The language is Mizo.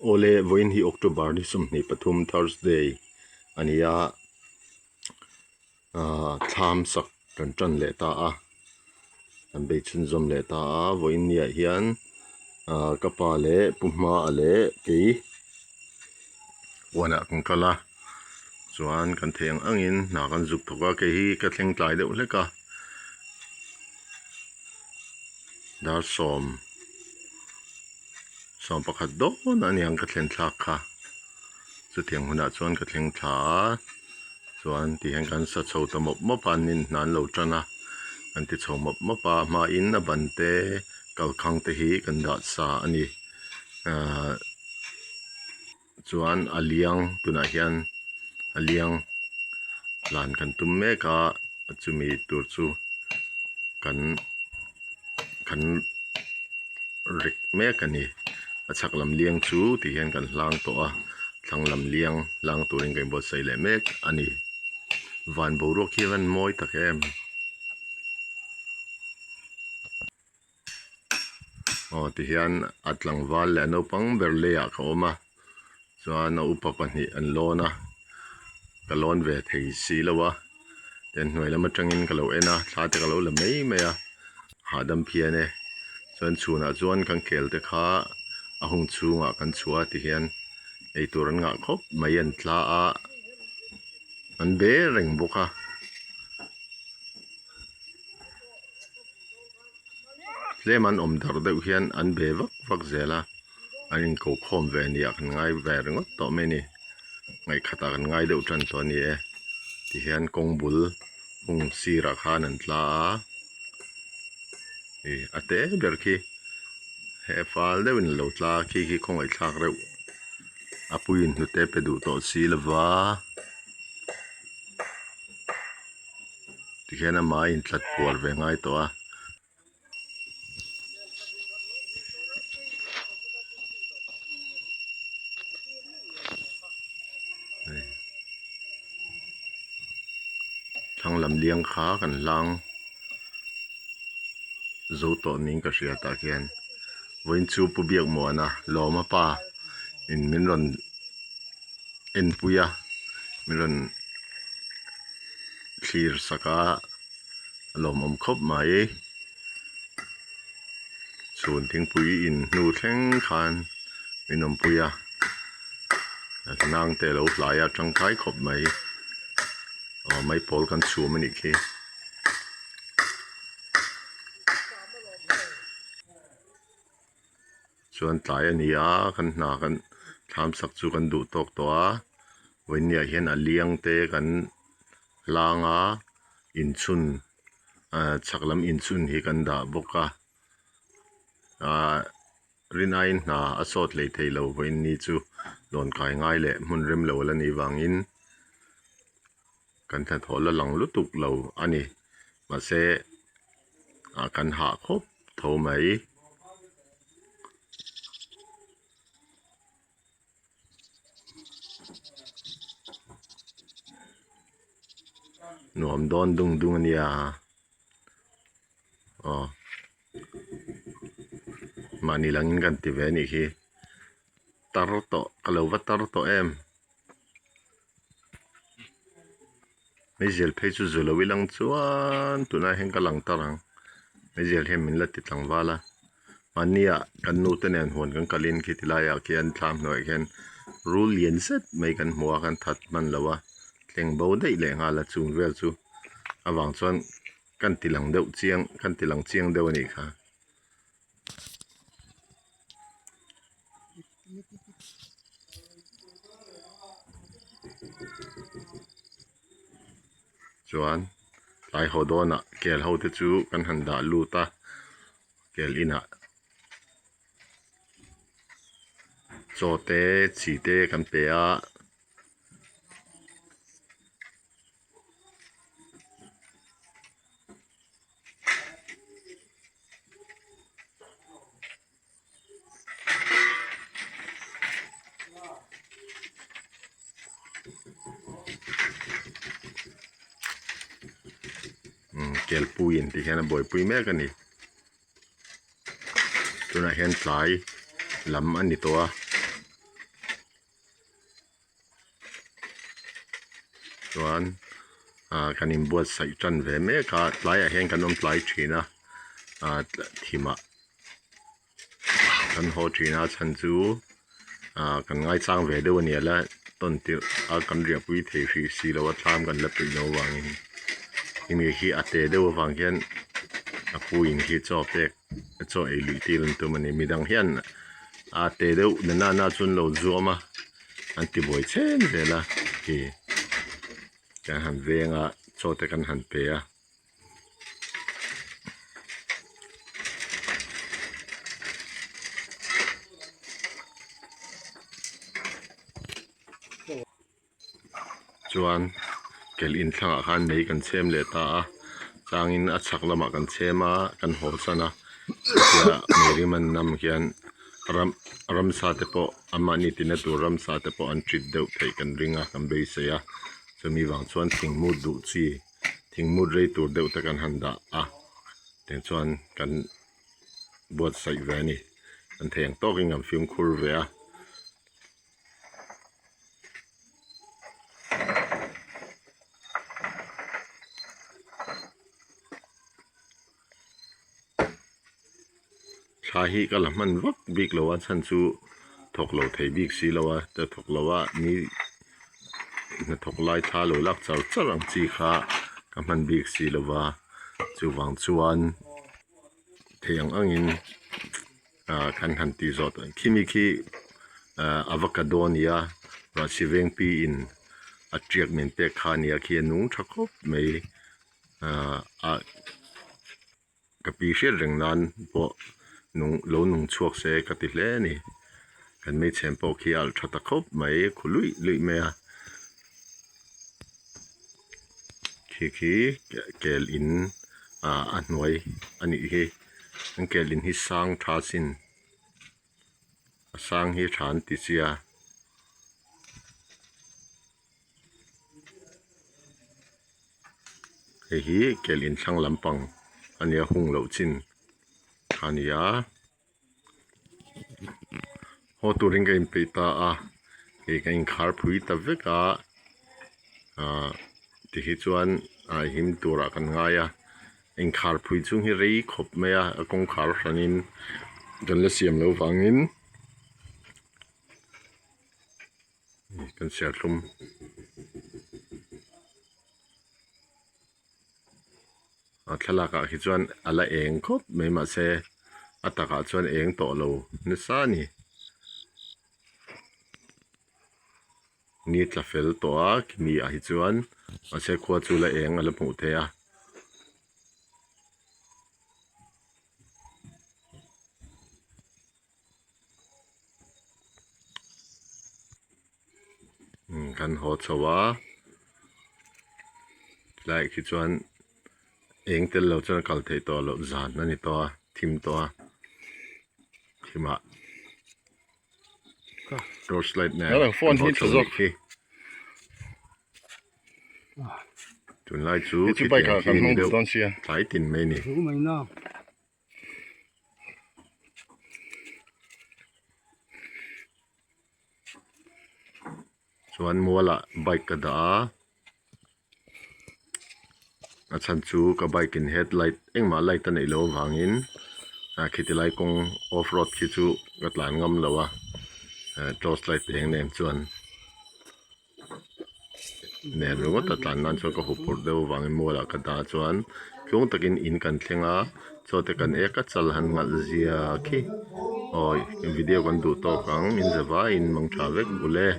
Awle, vawiin hi October ni 23 Thursday a ni a, aaa thlam sak kan tan leh ta a, kan bei chhunzawm leh ta a, vawiin niah hian aaa ka pa leh pu hma leh kei huanah kan kal a, chuan kan theih ang angin hna kan zuk thawk a, kei hi ka thleng tlai deuh hlek a, dar sawm sawm pakhat dawn a niang ka thlen thlak kha chutiang hunah chuan ka thleng thla a chuan ti hian kan sa chho ta mawp mawp a an hna an lo tan a an ti chho mawp mawp a hmain a ban te kalkhang te hi kan dah sa a ni ahh chuan a liang tunah hian a liang hlan kan tum mek a chumi tur chu kan kan rek mek a ni a chhak lam liang chu ti hian kan hlang tawh a thlang lam liang hlang turin kan inbuatsaih leh mek a ni van boruak hi a van mawi tak em. Aw tihian a tlangval leh a naupang ber leiah ka awm a chuan a upa pahnih an lawn a ka lawn ve thei si lo a tin hnuai lam atangin ka lo en a thla te ka lo la mai mai a hahdam phian e chuan chhunah chuan kan kel te kha a hung chhungah kan chhuah a tihian eitur an ngah khawp mai an tla a an be reng bawk a. Tlem an awm darh deuh hian an be vak vak zel a, an inko khawm ve nia kan ngai ve ringawt tawh mai a ni. Ngaihkhatah kan ngai deuh tan tawh a ni e. Tihian kawng bul hung sirah khan an tla a, ih a te ber khi he fal deuhin a lo tla a khi khi khawngaihthlak reuh a puiin hnute pe duh tawh si lova. Tikhian amah a intlat puar ve ngai tawh a. Thlang lam liang kha kan hlang zo tawh niin ka hria tah khian vawiin chu Pu Biakmuana Lawma pa in min rawn enpui a min rawn thlir sak a a lawmawm khawp mai chhun thingpui in hnu thleng khan min awmpui a hnang te alo hlai a tangkai khawp mai aw maipawl kan chhum a nih khi. Chuan tlai a ni a kan hna kan thlam sak chu kan duh tawk tawh a vawinia hian a liang te kan hlang a inchhun ah chhak lam inchhun hi kan dah bawk a ah rin aiin hna a sawt hlei thei lo vawiin ni chu lawn kai ngai leh hmun rem lo la nih vangin kan hnathawh la lang lutuk lo a ni mahse ah kan hah khawp tho mai. Nuam dawn dung dung a nia aw mahni langin kan ti ve a nih hi tar tawh ka lo va tar tawh em. Meizial phei chu zu lo ilang chuan tunah hian ka lang tar ang meizial hian min la ti tlangval a mahnia kan nu te nen huan kan kalin khi ti laiah khian thlam hnuaiah khian rul lian zet mai kan hmu a kan that hman lo a thleng bo daih leh nghal a chung vel chu avang chuan kan ti lang deuh chiang kan ti lang chiang deuh a nih kha. Chuan tlai haw dawnah kel ho te chu kan han dah lut a kel inah chaw te chi te kan pe a. Kelpui in tih hian a buaipui mek a ni tunah hian tlai lam a ni tawh a. Chuan ah kan inbuatsaih tan ve mek a tlaiah hian kan awm tlai thin a ah thimah kan haw thin a chhan chu ah kan ngaichang ve deuh a ni la tawn tirh a kan riahpui thei hrih si lo a thlam kan la peih loh avangin hemi hi a te deuh avang hian a pu in khi chaw pek chaw ei luih tir an tum a ni midang hian a te deuh na nana chu an lo zuam a an ti buai chhen zel a khi kan han veng a chaw te kan han pe a. Chuan kel in thlangah khan mei kan chhem leh ta a changin a chhak lamah kan chhem a kan haw san a chutia mei rim an nam hian ram ramsa te pawh anmahni tina tur ramsa te pawh an tit deuh theih kan ring a kan beisei a chumi vang chuan thing mut duh chi. Thing mut rei tur deuh te kan han dah a tiang chuan kan buatsaih ve a ni kan thei ang tawkin kan fimkhur ve a. Thla hi ka la hman vak bik lo a chhan chu thawk lo thei bik si lo a ta thawk lo a ni hnathawk lai thla lo lak char char ang chi kha ka hman bik si lo va chuvang chuan thei ang angin ah kan han tih zawh tawh khimi khi ah avocado a ni a rahsi vengpi in a tiak min pek kha a ni a khi a nung tha khawp mai ah a. Ka pi hriat reng nan pawh nung lo nung chhuak se ka ti hle a ni. Kan hmeichhem pawh khi a alh tha ta khawp mai khu luih luih mai a. Khi khi kel in ah a hnuai a nih hi. An kel in hi sang tha sin a sang hi tha an ti sia. Hei hi kel inthlang lampang a nia hung loh chin a ni a haw turin ka inpeih ta a hei ka inkhar phui ta vek a ahh tikhi chuan a him turah kan ngai a inkhar phui chhung hi rei khawp mai a a kawngkhar hranin kan la siam loh vangin. Kan serthlum a thlalak ah khi chuan a la eng khawp mai mahse a takah chuan eng tawh lo nasa a ni ni tla fel tawh a khimi ah hi chuan mahse khua chu la eng a la hmuh theih a. Kan haw chho a tilai khi chuan eng tel lo chuan a kal theih tawh loh zan a ni tawh a thim tawh a thimah torch light nen kan haw chho nih khi tunlai chu khitiang khi ni deuh tlai tin mai a ni. Chuan mualah bike ka dah a a chhan chu ka bike in headlight engmah light a neih loh avangin ah khiti lai kawng off road khi chu ka tlan ngam lo a eh torch light eng nen chuan. Nen ringawt a tlan nan chuan ka huphurh deuh avangin mualah ka dah chuan tluang takin in kan thleng a chaw te kan ek a chal han ngalh zia khi awi video kan duh tawk ang in za vaiin mang tha vek bul e.